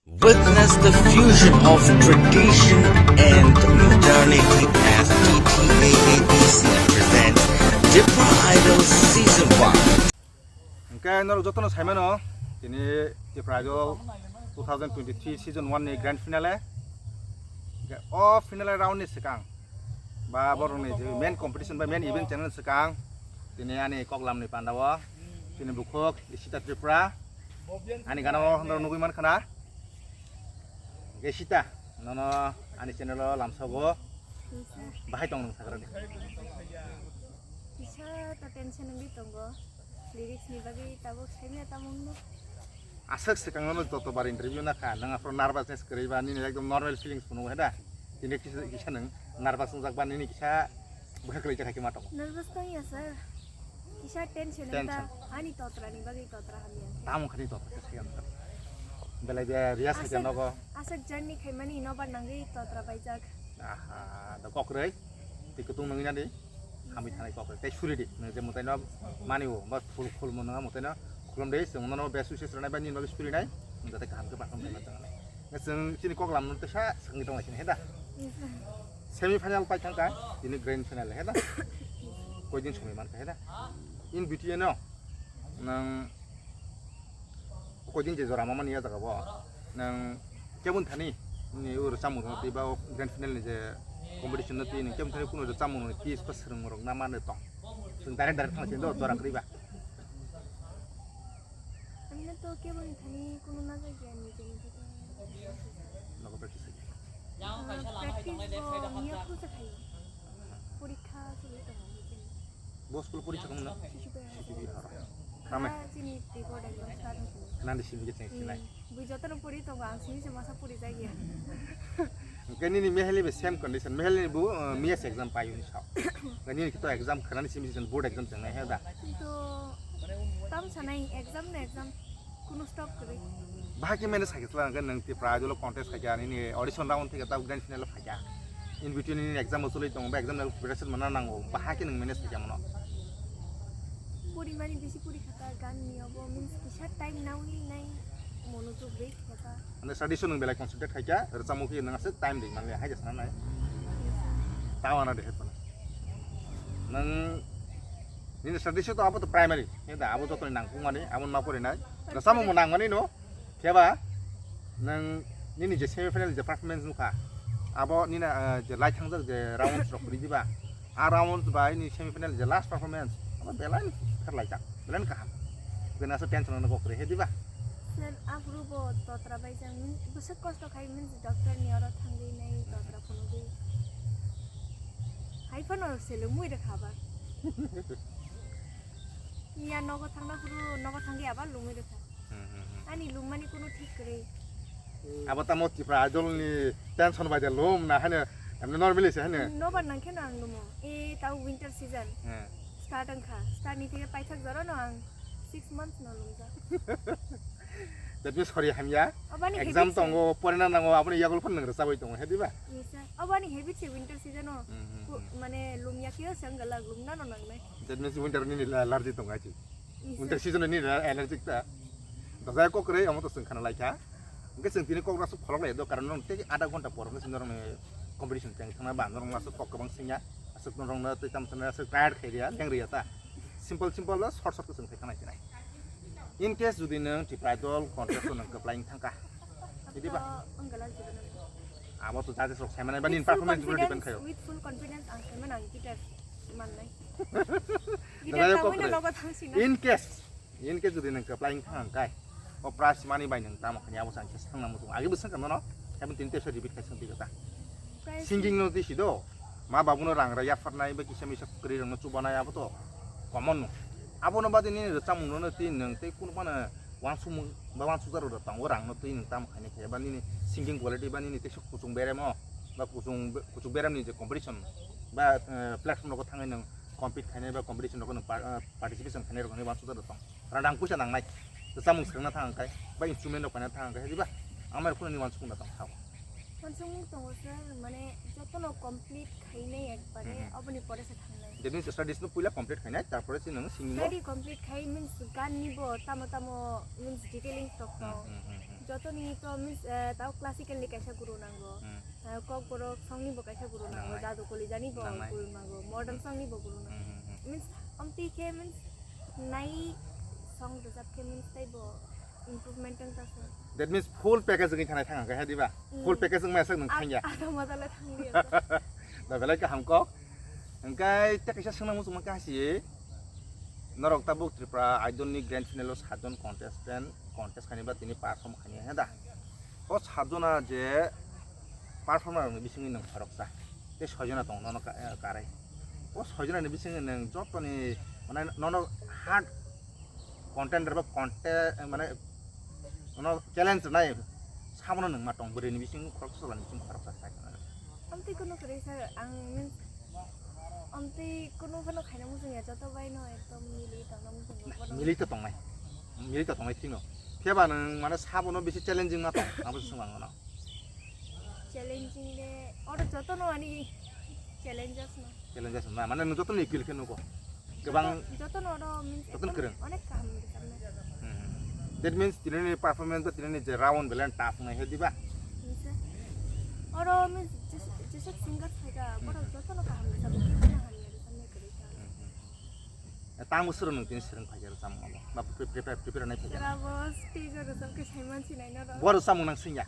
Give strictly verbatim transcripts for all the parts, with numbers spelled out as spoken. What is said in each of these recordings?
Witness the fusion of tradition and modernity as T T A A D C presents Tipra Idol Season one. Hingke norok jotono saimano, tini Tipra Idol two thousand twenty-three Season one ni grand finale. Hingke o finale round ni swkang ba borokni je main competition ba main event channel swkang, tini ani koklamni pandao, tini bukhuk Ishita Tripura, ani gana o norok nugui mankha na. Hingke Ishita, nono ani channel o lamsogo, bahai tong nung sakrani? Kisa ta tension wngwi tongo. Lyrics ni bagwi tabuk saimya tamo wngno. Aswk swkang nono joto bar interview nakha, nang aphuru nervousness kwrwi ba nini ekdom normal feelings phunuk hai da? Tini kisa, kisa nang nervous wngjak ba nini kisa bwkha kwlai jakha khe ma tongo? Nervous tongya sir. Kisa tension wngkha. Tension. Ani totra ni bagwi totra hamya. Tamo khani totra khe siyan. Belai de rehearsal khe nogo. Aswk journey khaimani nobar nangwi totra baijak. Aha, da kokrwi. Twi kutung nangwi nadi. Hamwi thanai kok tei suri di, nang je mwtai no mani o, ba khul, khul mo nang mwtai no khulum de, chwng nono best wishes rwnai ba nini bagwi suri nai, nwng jate kaham khe perform khlai ma tong nai. Nwng chwng chini kok lam no teisa swngwi tong lai sini, he da? Semi final pai thang kha, tini grand final, he da? Koi din somoi man kha, he da? In between no, nang Koi din je jora ma mani ya jaga bo. Nang kebun thani ni ur chamung rok twi ba o grand final ni je competition no twi nang kebun thani kuno chamung rok twi pa swrwng rok na mane tong. Chwng direct direct thang chen do jora kwrwi ba. Amino to kebun thani kuno na jagya ni je ni. Nogo practice. Ah, practice bo miya khusa khai. Porikha choli tongo. Bo school pori chakmung na? Sisibe. Sisibe horo. Tame? Ah, chini pre-board exam start wngkha. Nandi simi khe cheng sinai. Hmm. Bui jotono pori tongo, ang simi se masa pori jagya. Hingke nini Meheli be same condition. Meheli ni bo, uh, M S exam pai uni sao. Nini kito exam khanani simi se board exam chengnai he da. Kintu tam sanai exam na exam. Kuno stop kwrwi. Bahai khe manage khaikhe chwla hwnkhe nwng Tipra Idol o contest khaikha, nini audition round thwikhe tabuk grand final o phaikha. In between nini exam o choli tongo, ba exam ni preparation manna nango, bahai khe nwng manage khaikha mano? Porimani bisi pori khata, gan ni obo means kisa time nawi nai monojog rwi khata. Ande studies o nwng belai concentrate khaikha, rwchapmung khe nwng aswk time rwi manliya, hai khe sana nai. Yes, sir. Tao ana de headphone. Nwng nini studies o to abo to primary, he da abo jotoni nangkukmani, abo ma porinai. Rwchapmung bo nangmani no, khe ba nwng nini je semi final je performance nukha, abo nini, ah, je lai thangjak je rounds rok kwrwi diba, a rounds bai ni semi final je last performance, abo belai ni kharlaijak, belai ni kaham. Bini aswk tension no kok kwrwi he diba? Sir, aphuru bo totra baijak, min-, bwswk kosto khai, means doctor ni oro thangwi nai totra phunugwi. Hai phano selengmui rwkha ba. Iya nogo thangna phuru nogo thangwi abar lungwi rwkha. Hmm, hmm, hmm. Ani lungmani kuno thik kwrwi. Abo tamo Tipra Idol ni tension bai de lum na hane, emne normally se hane. Nobar nang kheno ang lumo. E tao winter season. Hmm. Start wngkha. Start ni theke paithak jora no ang six months no lungjak. That means hori hamya. Obani exam habit se tongo, porina nango, aboni yagul phone nang rwchabwi tongo, he diba? Yes, sir. Obani habit se winter season o. Hmm, hmm, ku-, hmm. Mane lumya khe se ang galak lumna no nangnai. That means winter nini la-, allergy tongo achi. Yes, sir. Winter season ni allergic ta. Dajai kok kwrwi, omo to chwng khana laikha. Hwnkhe chwng tini kok aswk pholok lai do, karon norok tei adha ghonta por hwnkhe chwng norokni competition cheng thangna ba norok aswk kok kwbang swngya, aswk norokno tei tamo sanai aswk tired khai riya, leng riya ta. Simple simple o short short khe chwng khai thangna sinai. In case jodi nwng Tipra Idol contest o nwng kwplai wng thangkha, tei diba? Abo to judges rok sai manai ba nini performance rok depend khayo. With full confidence ang sai manang guitar mannai. Guitar tangwi no logo thangsinai. In case In case jodi nwng kwplai wng thang kai, o prize mani bai nwng tamo khani abo chang khe swngna muchung. Agi bo swngkha nono, haibo tini teisa repeat khai swngtwi kha ta. Prize singing no twi sido, ma babu no rang ra yapharnai, ba kisa misa kwrwi rok no chubanai abo to common no. Abono badi nini rwchapmung no twi nwng tei kunu phano wansukmung ba wansukjak rok tongo rang no twi nwng tamo khainai khe ba nini singing quality ba nini teisa kuchung beremo ba kuchung, kuchuk berem ni je competition ba, eh, platform rogo thangwi nwng compete khainai ba competition rogo nwng pa-, eh, participation khainai rok hinwi wansukjak rok tong. Radang puisa nangnai. Chamung swrwngna thang khe, ba instrument rok paina thang khe, diba? Amai rok phano ni wansukna tong thao. Wansukmung tongo sir, mane jotono complete khainai ekbare, mhm, oboni pore se thangnai. That means studies no puila complete khainai, tarpore se nang singing o. Study complete khai means gan ni bo tamo tamo means detailing tok tong. Hmm, hmm, hmm, hmm. Jotoni to means, eh, tao classical ni kaisa guru nango. Hmm. Eh, kokborok song ni bo kaisa guru nango. Nangnai. Jadu koli jani bo Nangnai. Guru nango. Modern Hmm. Song ni bo guru nango. Hmm, hmm, hmm. Means, amtwi khe means, nai song rwjak khe means tei bo improvement wng ta se. That means full package wngwi thanai thang khe, he diba? Hmm. Full package wngmaya sak nwng Ar-, thangya. Aro model thangya. Da belai kaham kok. Hingkai tei kaisa swngna muchungma khe hasiye. Norok tabuk Tripura Idol ni grand final o satjon contestant contest khaini ba tini perform khaini he da. O satjona je performer ni bisingni nwng khoroksa. Tei soijona tongo nono ka-, eh, karai. O soijona ni bisingni nwng jotoni mane nono hard contender ba conte-, mane nono challenge nai sabono nwng ma tong bwrwi ni bising khoroksa chwla ni bising khoroksa sai. Amtwi kunu kwrwi sir, ang means, amtwi kunu phano khaina muchungya, joto bai no ekdom mili tongna muchungo, bono. Mili to tongnai. Mili to tongnai thino. Phiya ba nwng mane sabono bisi challenging ma tong, abo se swngma ngono. Challenging le, oro joto no ani challenges no. Challenges na, mane nwng joto ni appeal khe nugo. Kwbang Joto, joto no oro means joto ekdom kwrwng. Onek kaham rwchapnai. Hmm. That means tinini performance ba tinini je round belai tough nai he diba? Nisa. Oro means jesa, jesa singer phaika, Hmm. Borok joto no kaham rwchapnai, kebo no hamya rwchapnai kwrwi kha. Hmm, hmm. Eh, tang bwswk nwng tini swrwng phaikha rwchapmung abo? Ba pre-, prepare, prepare nai phaikha? Sir, abo stage o rwchap khe saiman sinai no rw. Bo rwchapmung nang singya?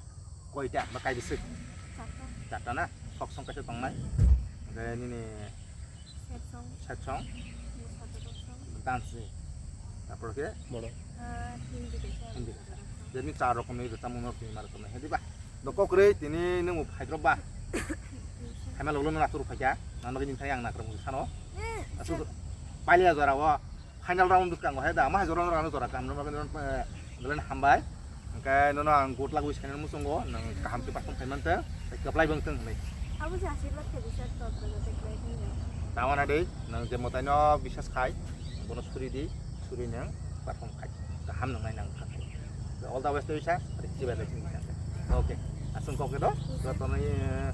Koita ba kai bwswk? Charta. Charta na? Folk song kaisa tongnai. Hwnkhe nini Sad song. Sad song. Mosa totop song. Dance ni. Tarpor khe? Bodo. Ah, Hindi kaisa. Hindi kaisa. Jadi char rokomni rwchapmung no tini ma rokomni. Hedi ba? Do kokrwi tini nwng bo phaidrop ba? Phaima loglo no atur phaikha. Nang bagwi nini thani ang nakram sano. Eh, Asu sir. Pailiya jora o. Final round bwskango hai da, ma hai jora rano jora kaham rwma bagwi, eh, belai hambai. Hwnkhe nono ang good luck wish khainani muchungo, nwng kaham khe perform khaimantwng, tei kwplai bo wngtwng hwnwi. Abo se asirwad khe bisas tok rwjak tei kwlai thangya. Tamo na dei, nwng je mwtaino bisas khai, bono suri di, suri nwng perform khai. Kaham nwngnai nang kha khai. All the best to you, sir. Tei chibai lai sini kha. Okay. Aswng kok khe do, jotono, eh,